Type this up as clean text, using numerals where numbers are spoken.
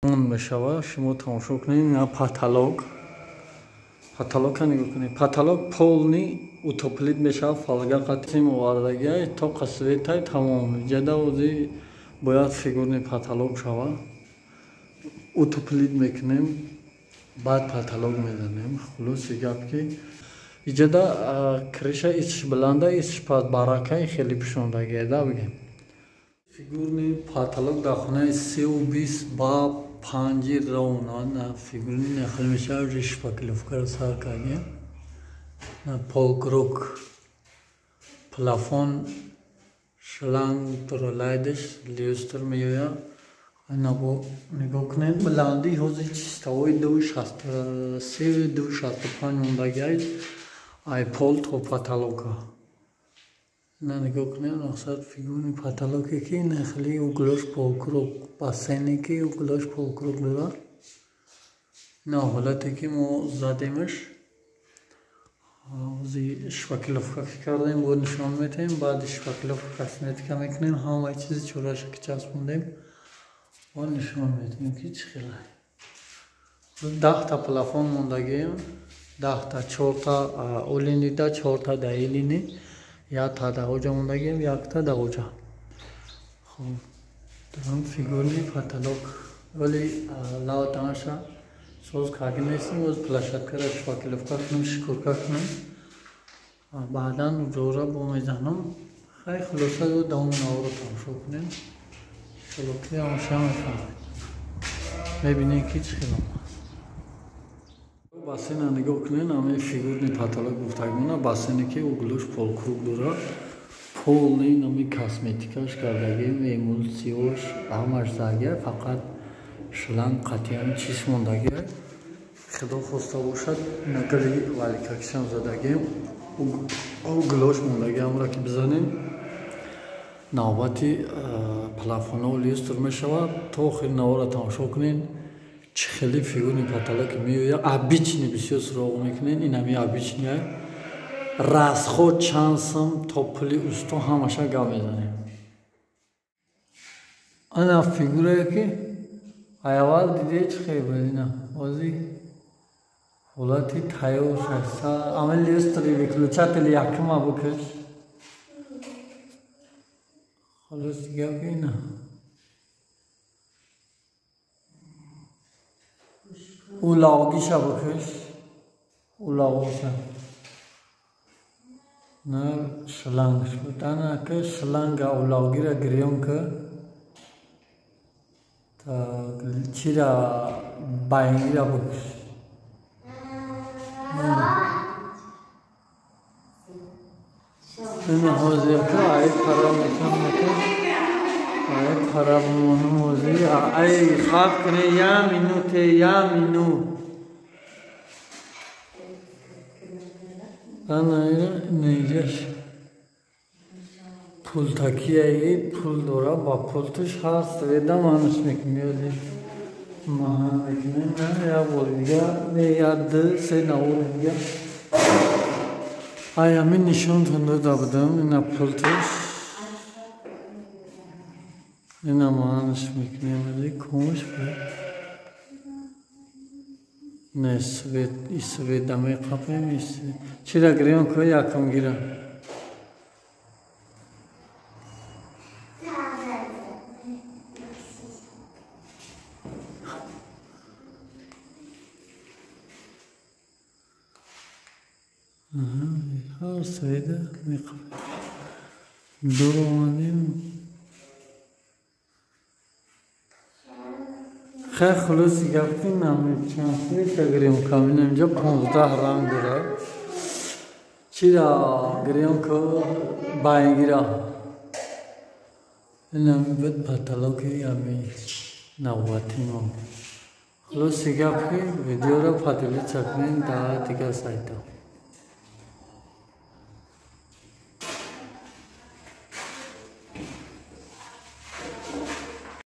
Мешава, шумо тамошо кунед, ина потолок. Потолока нигоҳ кунед. Потолок полный утоплить мешава, фольга қатим овардагиай, тоқа светай, тамом. Ҷада ози бояд фигурный потолок шава. Утоплить мекунем, баъд потолок мезанем. Хулоси гап ки иҷада крыша исш баланда, исш паст, баракаи хеле пӯшондагиай да бигем. Фигурный потолок дар хонаи 3,20 ба 5 ровно на фигурный нахел мешава, уже шпаклёвкаро сар кардем. На полкруг плафон, шланг дора, люстр меояд. Ина бо нигоҳ кунед, баландии ҳозир чистовой 2,63, 2,65 мондагиай ай пол то потолока. Ина нигоҳ кунед, мақсад фигурный потолоке ки ина хеле углош полкруг, бассейне ки углош полкруг дорад. Ина ҳолате ки мо задемаш, ҳози шпаклёвка ки кардем, бо нишон метаҳем. Баъди шпаклёвка косметика мекунем, ҳамаи чизи чораша ки часпондем, бо нишон метаҳем ки чӣ хелай. 10-та плафон мондагием, 10-та, чорта олинида, чорта даилини, якта даоҷа мондагием, якта даоҷа. Хоб, дорам фигурный потолок, вале лавтанаша соз карда нестем. Оз площадкаро шпаклёвка кунем, шикурка кунем, баъдан ҷора бо мезанам. Хай, хулоса, давоми наворо тамошо кунем, иншолло ки ҳамаша мефаҳмед, мебинем ки чӣ хел омад. Бассейна нигоҳ кунед, ҳамаи фигурный потолок гуфтагимона, бассейне ки углош полкруг дорад, полный нами косметикаш кардагим, эмульсияш ҳамаш задия, фақат шланг қатъиян чиз мондагия. Худо хоста бошад, нагали валикакишам задагим, углош мондагия, ҳамро ки бизанем, навбати плафоно, люстр мешавад. То охири наворро тамошо кунед, чӣ хеле фигурный потолок меояд. Обычный бисёр суроғ мекунед, ин ҳами обычный, расход чанд сум, то пули усто ҳамаша гап мезанем. Ана фигурае ки аввал диде, чӣ хел буд, ина ози ҳолати тайёр шаста. Ами люстри выключатели якума бикаш. Холос гап ина улоғиша бикаш, улоғиша на шлангш буд. Ана ки шланга улоғира гирён ки, чира байнгира бикаш. Ина ҳозир ки ай пара метавонад, ай пара бимонам. Ҳозир ай хаб куне, я минуте, я минут. Ана неҷаш пултакияи пул дора, ба пулташ ҳар света манаш мекунем, маҳан мекунем. Я бор дига, не, я ду се навор дига ай ҳамин нишонтон дода будам. Ина пулташ, ина маҳанаш мекунем, кумаш не свет, и света меқапем. Чира гирён ку, якум гира. Ҳар света меқапем. Дур омадем. Хай, хулоси гап ки чанд света гирён кам, ина инҷо 15 ранг дорад. Чира гирён ку, байнгира. Ина буд потолоки ами навбати мо. Хулоси гап ки видеоро поделиться кунед дар дигар сайтҳо.